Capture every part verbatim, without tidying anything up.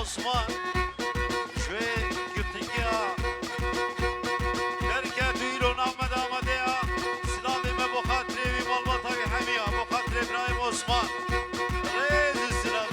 Osman, ji wê girtingiya derket û îro navmeda amadeya, silavê me bo xatirê wî malbata wî hemiya, bo xatirê birayê me Osman. Rêz û silav.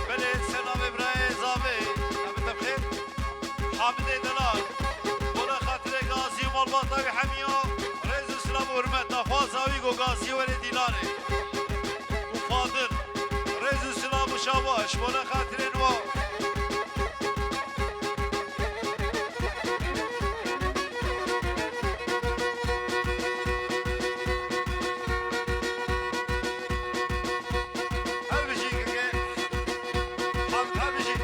Belê, selamê birayê Zavê, em bi te bixêr. Hamidê Delal, bona xatirê gazî û malbata wî hemiya, rêz û silav û hurmet, daxwaza wî go gazî were dîlanê û Fadil, rêz û silav û şabaş, bona xatirên wa. Her bijî keke, Hamid her bijî.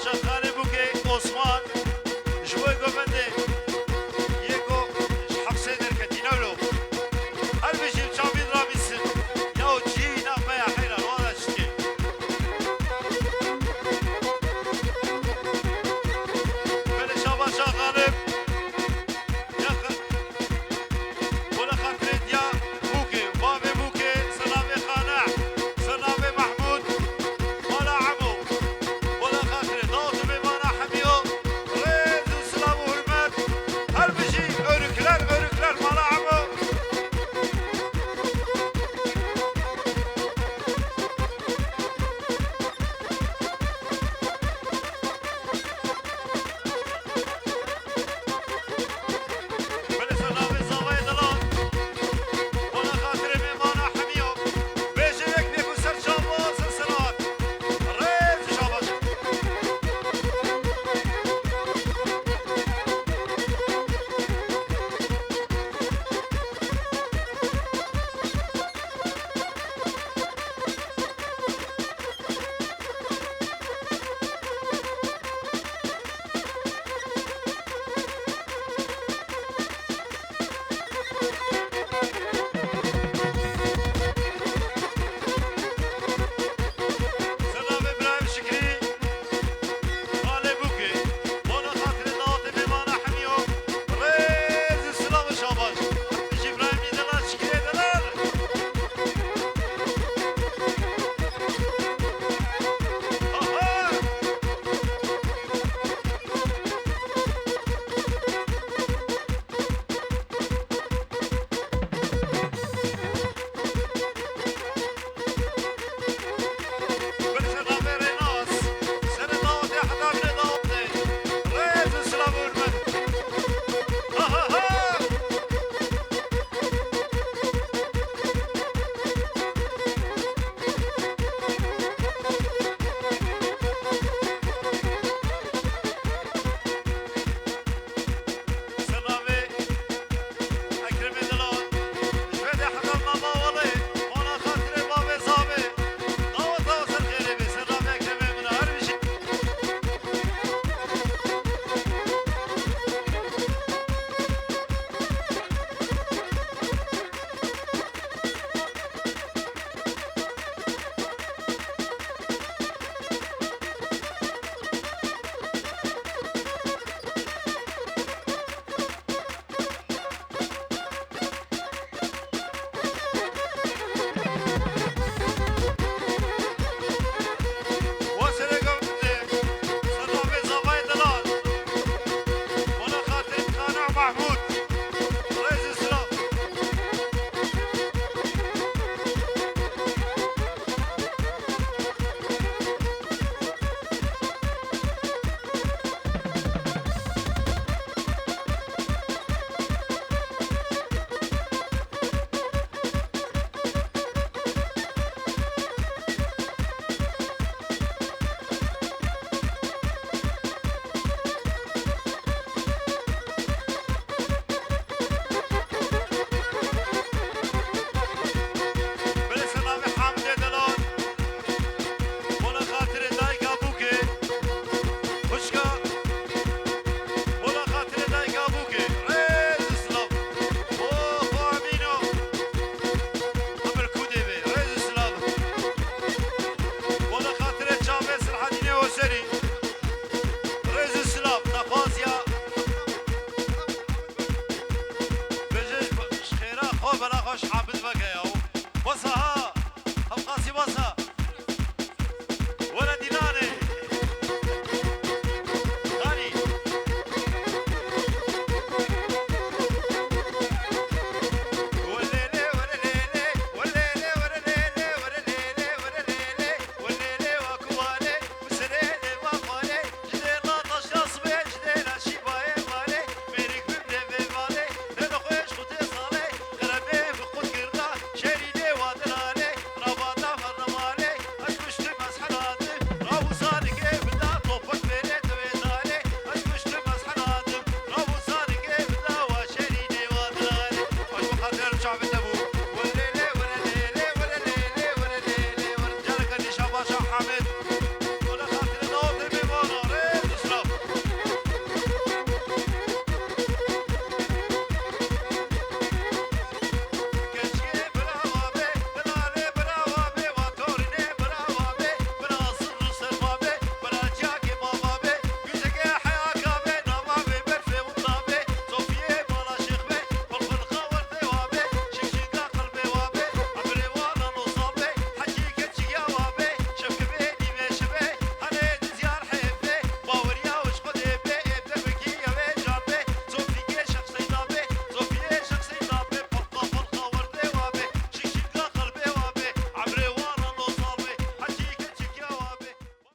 Şaxalê Bûkê Osman, ji bo govendê yê ku ji hepsê derketîne wilo. Her bijî çavîn rabîsin, ya û çiyî nav me ya xeyra, wala çikê. Belê şabaş Şaxalê. Wele xatirê diya Bûkê, bavê Bûkê, ser navê Xane, ser navê Mehmûd, mala Emo. Wele xatirê dawet û mêvana hemiyo, rêz û silav û hurmet. Her bijî, örükler, örükler, mala Emo. Belê ser navê Zavayê Dilan, wele xatirê mêvana hemiyo, bêje yek pêk û ser çava, ser selavat. Rêz û şabaş. Selamê Îbrahîm Şikrî, Xalê Bûkê, bona xatirê dawetê mêvana hemiyo, rêz û silav û şabaş. Ji Îbrahîmî delal, Şikriyê delal. Aha! Ser navê Ekremê Dilan, ji vê de heta mama welê, ona xatirê bavê zavê, daweta ser xêrê bê, ser navê Ekremê min a her bijî. Belê ser navê Hamidê Delal. Bona xatirê dayika Bûkê. Xwişka. Bona xatirê dayika Bûkê. Rêz û silav. Oxo Emîno. Emir Kudê be. Rêz û silav. Bona xatirê çavê Silhedînê Hoserî.